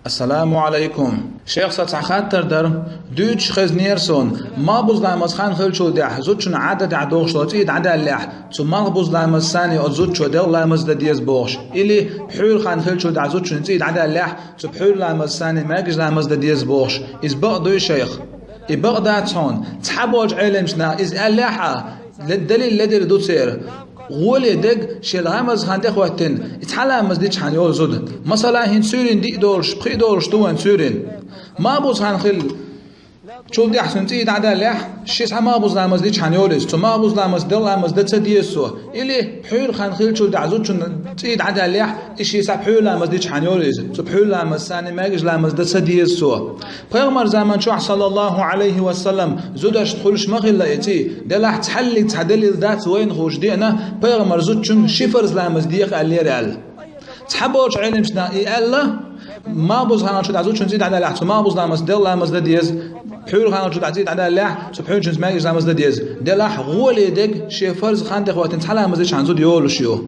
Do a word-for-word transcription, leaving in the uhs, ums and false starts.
Ассаламу Ӏалайкум. Шайх, са цхьа хаттар дара, дуьйцуш хезнера суна, малхбуза ламаз хан хилчул тӀехьа зудчун Ӏадатехь дохуш долу цӀий дӀадаьллехь, цу малхбуза ламаз санна оцу зудчо делкъа ламаз дан деза бохуш, или пхьуьйра хан хилчул тӀехьа зудчун цӀий дӀадаьллехь, цу пхьуьйра ламаз санна маьркӀажа ламаз дан деза бохуш. Иза бакъ дуй, шайх? И бакъ дац хьуна. Цхьаболчу Ӏеламчу наха иза аьллехь а, ле-, далил ледара ду церан. ГӀоле дерг шен ламаз хан тӀехӀоьттина, и цхьа ламаз дичхьана йолу зуда. Масала, хӀинца суьйрина диъ долуш, пхиъ долуш ду вайн суьйрина. Малхбуза хан хилла, чул тӀехьа цуьнан цӀий дӀадаьллехь, шен цхьа малхбуза ламаз дичхьана йолу иза. Цу малхбуза ламаз делкъа ламаз дан ца деза цо. Или пхьуьйра хан хилчул тӀехьа зудчун цӀий дӀадаьллехь, и шен цхьа пхьуьйра ламаз дичхьана йолу иза. Цу пхьуьйра ламаз санна маьркӀажа ламаз дан ца деза цо. Пайхамар заман чохь, саллаллаху Ӏалайхи ва саллам, зудашна хуьлуш ма хилла и цӀий, делахь цхьаллиг цхьа далил дац вайна хууш деана, пайхамар зудчун ши фарз ламаз деха аьллера аьлла. Цхьаболчу Ӏеламчу наха и аьлла, малхбуза хан хилчул тӀехьа зудчун цӀий дӀадаьллехь, цу малхбуза ламаз делкъа ламаз дан деза, пхьуьйра хан хилчул тӀехьа цӀий дӀадаьллехь, цу пхьуьйрачуьнца маьркӀажа ламаз дан деза. Делахь гӀоле дерг шен фарз хан тӀехӀоьттина цхьа ламаз дичхьана зуда йолуш ю.